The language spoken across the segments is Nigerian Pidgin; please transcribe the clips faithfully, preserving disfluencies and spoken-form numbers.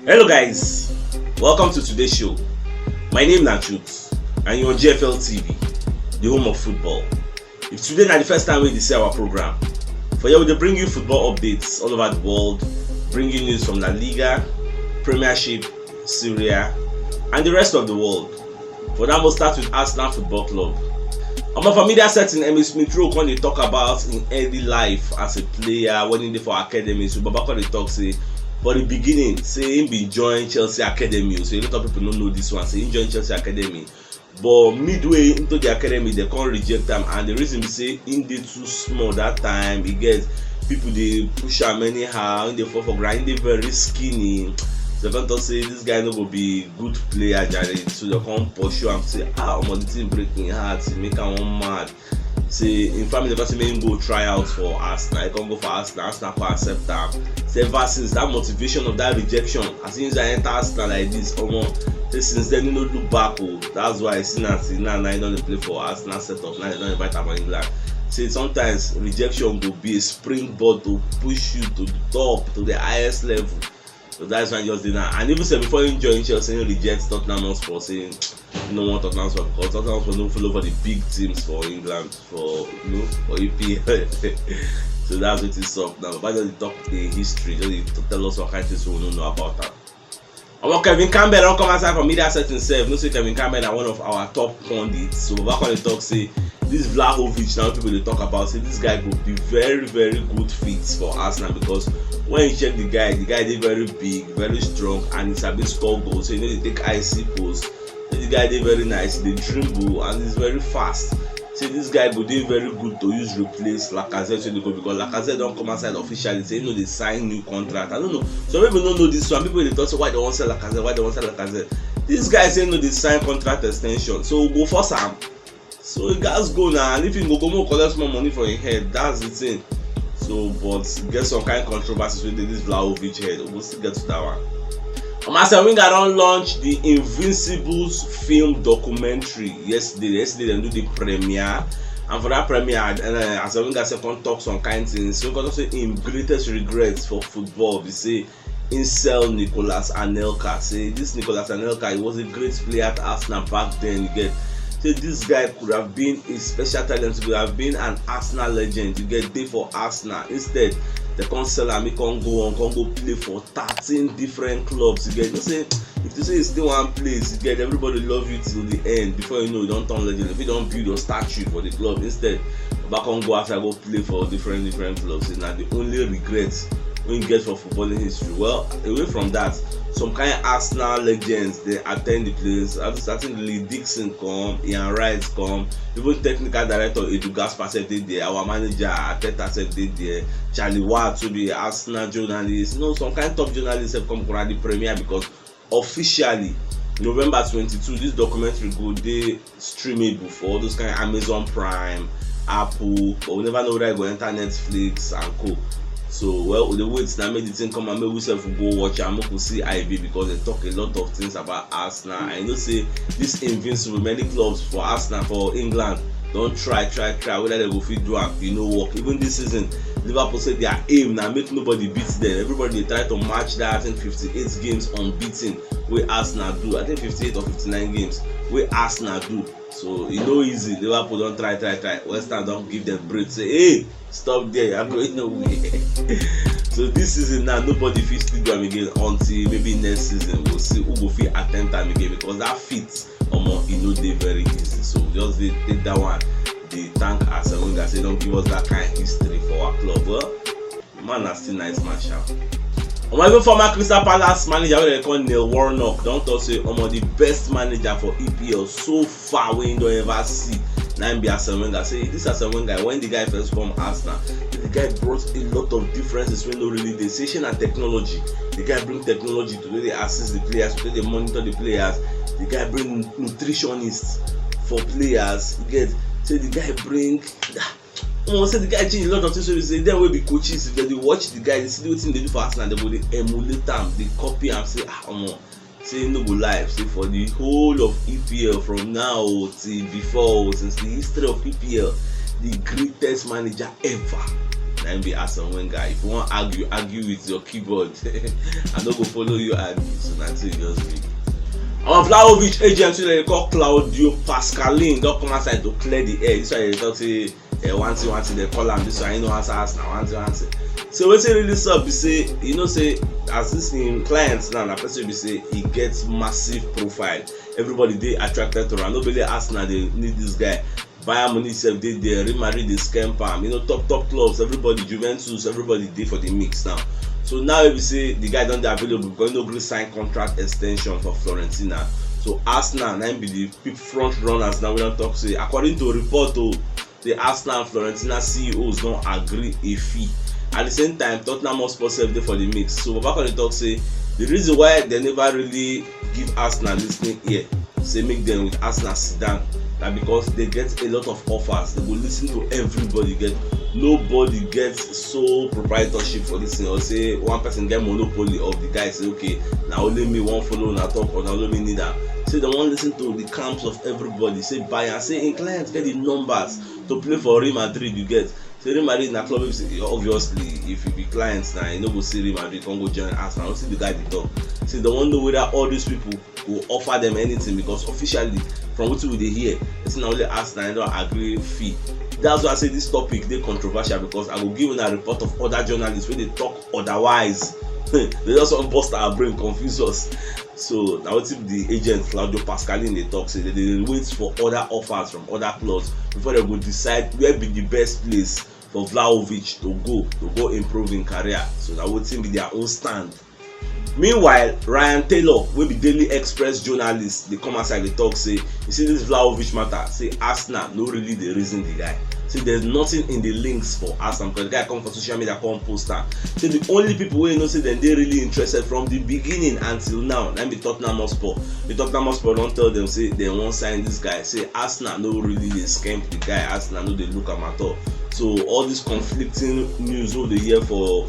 Hello guys, welcome to today's show. My name na Chooks and you're on G F L T V, the home of football. If today na the first time wey you dey see our program, for here we dey bring you football updates all over the world, bring you news from La Liga, Premiership, Serie A, and the rest of the world. For now, we'll start with Arsenal Football Club. Omo, for media setting, Emile Smith Rowe come dey talk about im early life as a player when he dey for academy. So Baba come dey talk say for the beginning, say he bin join Chelsea academy. So a lot of people no know this one. Say he join Chelsea academy, but midway into the academy, they come reject am, and the reason be say he dey too small that time. He get people dey push am anyhow, he dey fall for ground, he dey very skinny. So they come talk say this guy no go be good player, jare. So they come pursue am say, ah, omo, the thing break im heart, e make am wan mad. Say im family never say make him go try out for Arsenal. He come go for Arsenal, Arsenal come accept am. Say ever since, that motivation of that rejection, as soon as I enter Arsenal like this, omo, say since then he no look back o. That's why I see now, see now, now he don dey play for Arsenal setup. Now he don invite am for England. Say sometimes rejection go be a springboard to push you to the top, to the highest level. So that's why I just did that. And even say before he join Chelsea, he reject Tottenham Hotspur, saying he no want Tottenham Hotspur because Tottenham Hotspur no follow for the big teams for England, for, you know, for E P L. So that's what is up now. But just dey talk the history, just dey tell us what kind of things we no know about am. Omo, Kevin Campbell don come outside for media setting sef. No say Kevin Campbell na one of our top pundits. So Baba come dey talk say this Vlahovic now people dey talk about, say this guy go be very, very good fit for Arsenal because when you check the guy, the guy dey very big, very strong, and he sabi score goals. So you know they take I C post. Say the guy dey very nice, he dey dribble, and he's very fast. Say this guy go dey very good to use replace Lacazette wey dey go, because Lacazette don come outside officially say he no dey sign new contract. I don't know. Some people no know this one. People dey talk say why they wan sell Lacazette, why they wan sell Lacazette. This guy say he no dey sign contract extension. So we go force am. So he gats go now. And if he go go, make we collect small money for him head. That's the thing. So, but get some kind controversies with this Vlahovic head. We'll still get to that one. Omo, Arsene Wenger don launch the Invincibles film documentary yesterday. Yesterday dem do the premiere, and for that premiere, and uh, Arsene Wenger sef come talk some kind things. So he come talk say im greatest regrets for football be say he sell Nicolas Anelka. Say this Nicolas Anelka, he was a great player at Arsenal back then. You get, say this guy could have been a special talent, could have been an Arsenal legend. You get, dey for Arsenal. Instead, they come sell am, he come go on, come go play for thirteen different clubs. You get, you say if you say you stay one place, you get, everybody love you till the end. Before you know, you don turn legend. If you don build your statue for the club, instead, Baba come go outside, go play for different different clubs. Say na the only regret wey he get for footballing history. Well, away from that, some kind Arsenal legends dey attend the place. I think Lee Dixon come, Ian Wright come, even technical director Edu Gaspar sef dey there. Our manager Arteta sef dey there. Charlie Watt, to be Arsenal journalist, you know, some kind top journalists sef come around the premiere because officially November twenty-two, this documentary go dey streamable for all those kind of Amazon Prime, Apple, but we never know whether e go enter Netflix and co. So, well, we dey wait now, make the thing come and make we sef go watch and make we see how e be, because they talk a lot of things about Arsenal. I know say this Invincible, many clubs for Arsenal for England don try, try, try whether they go fit do am, e no work. Even this season, Liverpool say their aim na make nobody beat them. Everybody dey try to match that, I think, fifty-eight games unbeaten wey Arsenal do. I think fifty-eight or fifty-nine games wey Arsenal do. So e no easy. Liverpool don try, try, try. West Ham don give them break. Say, hey, stop there, you are going nowhere. So this season now, nobody fit still do am again until maybe next season. We'll see who go fit attempt am again, because that fit, omo, e no dey very easy. So just dey take that one, dey thank Arsene Wenger say don give us that kind history for our club. Well, man na still nice man sha. Omo, even former Crystal Palace manager wey dem call Neil Warnock don talk say, omo, the best manager for E P L so far wey he don ever see na im be Arsene Wenger. Say this Arsene Wenger, when the guy first come Arsenal, the guy brought a lot of differences wey no really dey. Say shey na technology, the guy bring technology to dey assist the players, to dey monitor the players. The guy bring nutritionists for players. You get, say the guy bring, omo, say the guy change a lot of things. So you say dem wey be coaches, if dem dey watch the guy, they see wetin dey do for Arsenal, they go dey emulate am, dey copy am. Say, ah, omo, say no go lie, say for the whole of E P L from now till before, since the history of E P L, the greatest manager ever Na im be Arsene Wenger. If you wan argue, argue with your keyboard. I no go follow you argue, so na so e just be. Our Vlahovic agent wey dem dey call Claudio Pascalin don come outside to clear the air. This one dey talk say, eh, one thing, one thing, dem call am. This one, he no answer us na one thing, one thing. So wetin really sup be say, you know say, as this im client now, na person be say e get massive profile. Everybody dey attracted to am. No be only Arsenal dey need this guy. Bayern Munich sef dey there. Real Madrid dey scamp am. You know, top, top clubs, everybody, Juventus, everybody dey for the mix now. So now, if you say the guy don dey available because he no gree sign contract extension for Fiorentina, so Arsenal na im be the peop-, front runners now. We don talk say, according to report o, the Arsenal and Fiorentina C E Os don agree a fee. At the same time, Tottenham Hotspur sef dey for the mix. So Baba come dey talk say the reason why dem never really give Arsenal listening ear, say make dem with Arsenal sit down, na because dem get a lot of offers. Dem go listen to everybody. Get, nobody get sole proprietorship for this thing, or say one person get monopoly of the guy, say, "Okay, na only me wan follow una talk, or na only me need am." Say dem wan listen to the camps of everybody. Say Bayern, say im clients get the numbers to play for Real Madrid, you get. Say Real Madrid na club wey be say, obviously, if you be client na, you no go see Real Madrid come go join Arsenal. Wetin the guy dey talk? Say dem wan know whether all these people go offer dem anything, because officially, from wetin we dey hear, say na only Arsenal don agree fee. That's why I say this topic dey controversial, because I go give una report of other journalists wey dey talk otherwise. Dem just wan burst our brain, confuse us. So na wetin the agent Claudio Pascalin dey talk, say dem dey wait for other offers from other clubs before dem go decide where be the best place for Vlahovic to go, to go improve im career. So na wetin be their own stand. Meanwhile, Ryan Taylor, wey be Daily Express journalist, dey come outside dey talk say, you see this Vlahovic matter, say Arsenal no really dey reason the guy. Say there's nothing in the links for Arsenal, because the guy come for social media, come post am. Say the only people wey know say dem dey really interested from the beginning until now, na im be Tottenham Hotspur. The Tottenham Hotspur don tell dem say dem wan sign this guy. Say Arsenal no really dey scamp the guy. Arsenal no dey look am at all. So all this conflicting news wey we dey hear for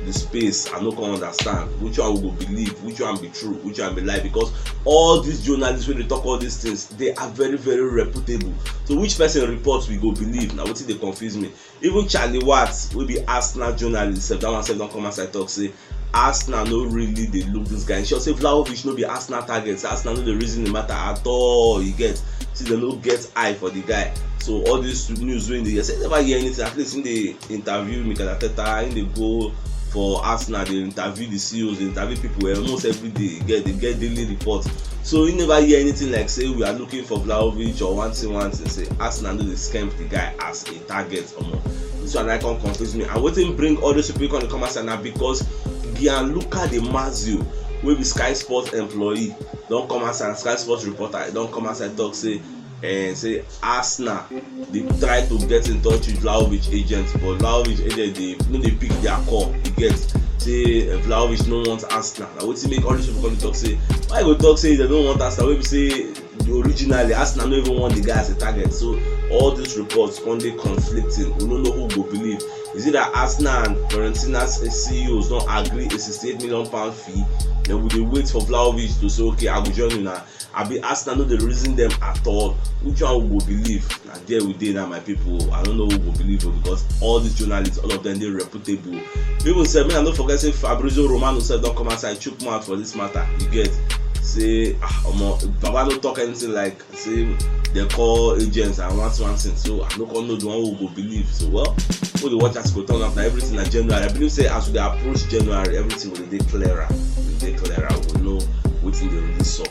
the space, I no come understand which one we go believe, which one be true, which one be lie, because all these journalists wey dey talk all these things, they are very, very reputable. So which person report we go believe? Na wetin dey confuse me. Even Charlie Watts, wey be Arsenal journalist sef, that one sef don come outside talk say Arsenal no really dey look this guy. He sure say Vlahovic no be Arsenal target. Say Arsenal no dey reason the matter at all. You get? Say dem no get eye for the guy. So all this news wey dey hear, say never hear anything. At least im dey interview Mikel Arteta, im dey go for Arsenal, dey interview the C E Os, dey interview people, eh, almost every day. E get, dey get daily report. So he never hear anything like say we are looking for Vlahovic or one thing, one thing. Say Arsenal no dey scamp the guy as a target. Omo, this one na come confuse me. And wetin bring all those people come dey come outside na because Gianluca Di Marzio, wey be Sky Sports employee, don come outside, Sky Sports reporter, don come outside talk say, eh, say Arsenal dey try to get in touch with Vlahovic agent, but Vlahovic agent dey, no dey pick their call. You get? Say, eh, Vlahovic no want Arsenal. Na wetin make all these people come dey talk say, why you go talk say dem no want Arsenal, wey be say originally Arsenal no even want the guy as a target? So all these reports come dey conflicting. We no know who go believe. Is it that Arsenal and Fiorentina's C E Os don agree a sixty-eight million pound fee? Then we dey wait for Vlahovic to say, "Okay, I go join una." Abi Arsenal no dey reason dem at all? Which one we go believe? Na there we dey now, my people. I no know who go believe o, because all these journalists, all of them dey reputable. Even sef, make I no forget say Fabrizio Romano sef don come outside chook mouth for this matter. You get? Say, ah, omo, Baba no talk anything like say dem call agents and one, one thing. So I no come know the one we go believe. So, well, we dey watch as e go turn up. Na everything na January. I believe say as we dey approach January, everything go dey clearer. Go dey clearer. We go know wetin dey really sup.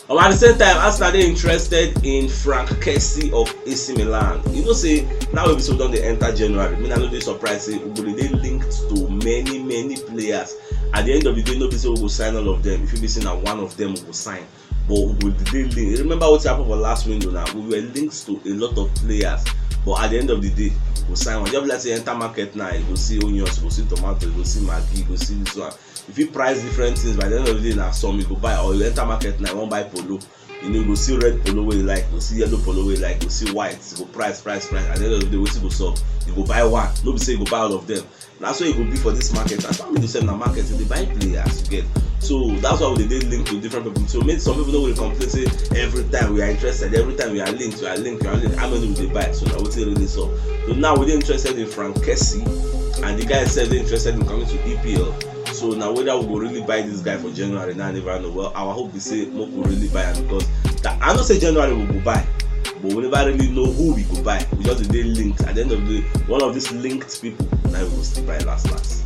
And at the same time, Arsenal dey interested in Franck Kessie of A C Milan. You know say now wey be say we don dey enter January, me I no dey surprised say we go dey linked to many, many players. At the end of the day, no be say we go sign all of them. If you be say na one of them we go sign, but we go dey linked. Remember what happened for last window now? We were linked to a lot of players, but at the end of the day, we sign one. Just be like say you enter market now, you go see onions, you go see tomato, you go see Maggi, you go see this one. If you price different things, by the end of the day, na some you go buy, or you enter market now, you wan buy polo. You know, you go see red polo wey you like, you go see yellow polo wey you like, you go see white, you go price, price, price. At the end of the day, wetin go sup? You go buy one. No be say you go buy all of them. Na so e go be for this market. As family sef na market, you dey buy players, you get. So that's why we dey link to different people. So maybe some people no go dey complain say every time we are interested, every time we are linked, we are linked, we are linked. How many we dey buy? So na wetin really sup. So now we dey interested in Franck Kessie, and the guy sef dey interested in coming to E P L. So na whether we go really buy this guy for January, na I never know. Well, our hope be say make we really buy am, because that, I know say January we go buy, but we never really know who we go buy. We just dey linked. At the end of the day, one of these linked people na we go still buy last last.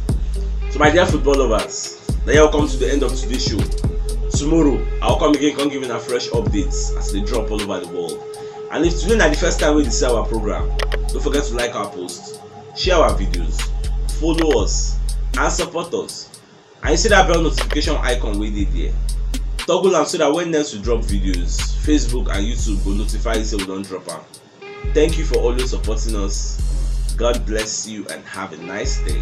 So my dear football lovers, now you come to the end of today's show. Tomorrow, I'll come again, come give you a fresh updates as they drop all over the world. And if today na the first time wey you see our program, don't forget to like our post, share our videos, follow us, and support us. And you see that bell notification icon wey dey there. Toggle am so that when next we drop videos, Facebook and YouTube go notify you say we don drop am. Thank you for always supporting us. God bless you and have a nice day.